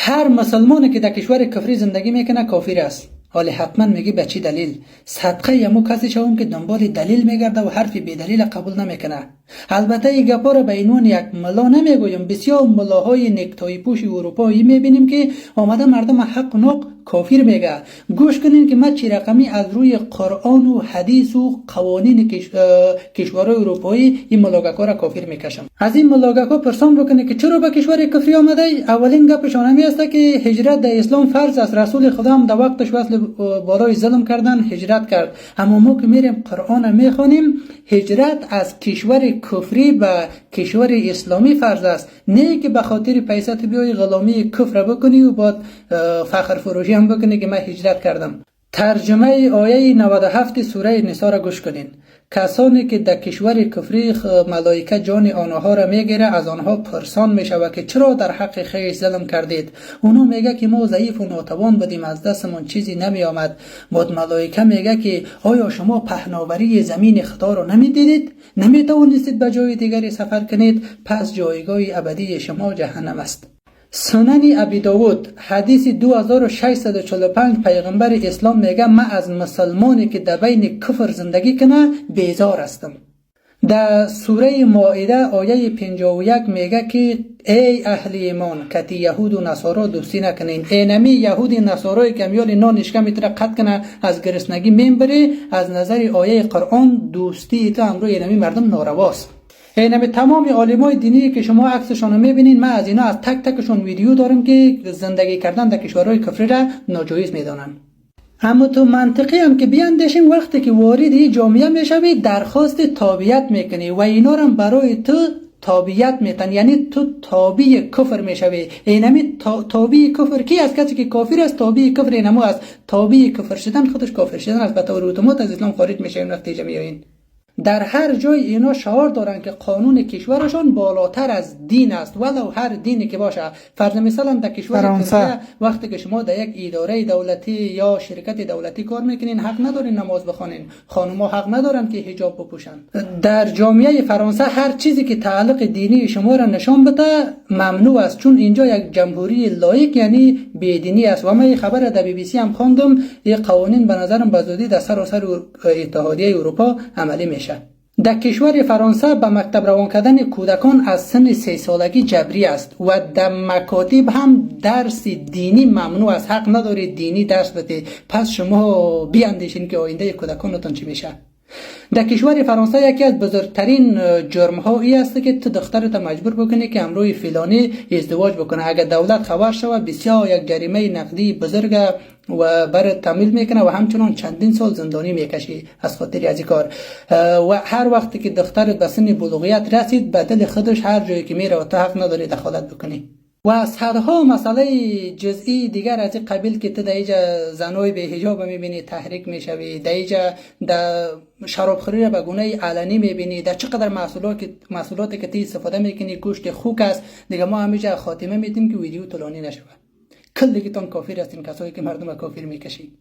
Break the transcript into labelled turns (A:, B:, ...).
A: هر مسلمانی که در کشور کفری زندگی میکنه کافر است. حالی حتما میگی به چی دلیل؟ صدقه یمو کسی شوم که دنبال دلیل میگرده و حرف بی دلیل قبول نمیکنه. البته این گپا را به عنوان یک ملا نمیگویم، بسیار ملاهای نکتایی پوش اروپایی میبینیم که آمده مردم حق و ناق کافر میگه. گوش کنین که من چی رقمی از روی قرآن و حدیث و قوانین کشورهای اروپایی این ملاگکا را کافر میکشم. از این ملاگکا پرسان بکنه که چرا به کشور کفری آمده؟ اولین گپشان همی است که هجرت در اسلام فرض است. رسول خدا هم در وقتش وصل بالای ظلم کردن هجرت کرد. اما ما که میریم قرآن میخوانیم، هجرت از کشور کفری به کشور اسلامی فرض است، نه که به خاطر پیسه تو بیای غلامی کفر بکنی و بعد فخر فروشی هم بکنی که من هجرت کردم. ترجمه آیه 97 سوره نساء را گوش کنین. کسانی که در کشور کفری ملائکه جان آنها را میگیره، از آنها پرسان میشود که چرا در حق خویش ظلم کردید؟ اونا میگه که ما ضعیف و ناتوان بودیم، از دستمان چیزی نمی آمد. بعد ملائکه میگه که آیا شما پهناوری زمین خدا را نمیدیدید؟ نمیتوانستید به جای دیگری سفر کنید؟ پس جایگاه ابدی شما جهنم است. سنن ابی داود حدیث 2645 پیغمبر اسلام میگه من از مسلمانی که در بین کفر زندگی کنه بیزار هستم. در سوره مائده آیه 51 میگه که ای اهل ایمان کتی یهود و نصارا دوستی نکنین. اینمی یهود نصارای که امیال نان اشکم تر قطع کنه از گرسنگی میبره، از نظر آیه قرآن دوستی تا امروی اینمی مردم نارواست. اینمی تمام عالمای دینی که شما عکسشان رو میبینین، من از اینا از تک تکشون ویدیو دارم که زندگی کردن در کشورهای کفری را ناجایز میدانن. اما تو منطقی هم که بیاندیشیم، وقتی که وارد این جامعه میشوی درخواست تابعیت میکنی و اینا هم برای تو تابعیت میتن، یعنی تو تابع کفر میشوی. اینمی تابع کفر کی است؟ کسی که کافر است تابع کفر اینمو است. تابع کفر شدن خودش کافر شدن است، به طور اتومات از اسلام خارج میشه وقتی میایین. در هر جای اینا شعار دارن که قانون کشورشان بالاتر از دین است، ولو هر دینی که باشه. فرض مثلا در کشور
B: فرانسه
A: وقتی که شما در یک اداره دولتی یا شرکت دولتی کار میکنین حق ندارین نماز بخوانین، خانم‌ها حق ندارن که حجاب بپوشن. در جامعه فرانسه هر چیزی که تعلق دینی شما را نشان بده ممنوع است، چون اینجا یک جمهوری لایک یعنی بی‌دینی است. و من خبر در بی بی سی هم خواندم، این قوانین به نظرم به زودی در سراسر اتحادیه اروپا عملی میشه. در کشور فرانسه به مکتب روان کردن کودکان از سن 3 سالگی جبری است و در مکاتب هم درس دینی ممنوع است، حق ندارید دینی درس بده. پس شما بیاندیشین که آینده کودکانتان چی میشه. در کشور فرانسه یکی از بزرگترین جرم ها ای است که تو دخترت مجبور بکنی که همروی فلانی ازدواج بکنه. اگر دولت خبر شود بسیار یک جریمه نقدی بزرگ و بر تحمیل میکنه و همچنان چندین سال زندانی میکشی از خاطر از این کار. و هر وقتی که دخترت به سن بلوغیت رسید به دل خودش هر جایی که میره و تو حق نداری دخالت بکنی. و صدها مسئله جزئی دیگر از این قبیل که تو در اینجا زنای به حجاب میبینی تحریک میشوی، در اینجا در شرابخوری را به گونه علنی میبینی، در چقدر محصولاتی که تی استفاده میکنی گوشت خوک است. دیگه ما همیشه خاتمه میدیم که ویدیو طولانی نشود. کلگیتان کافر هستین کسایی که مردم کافر میکشی.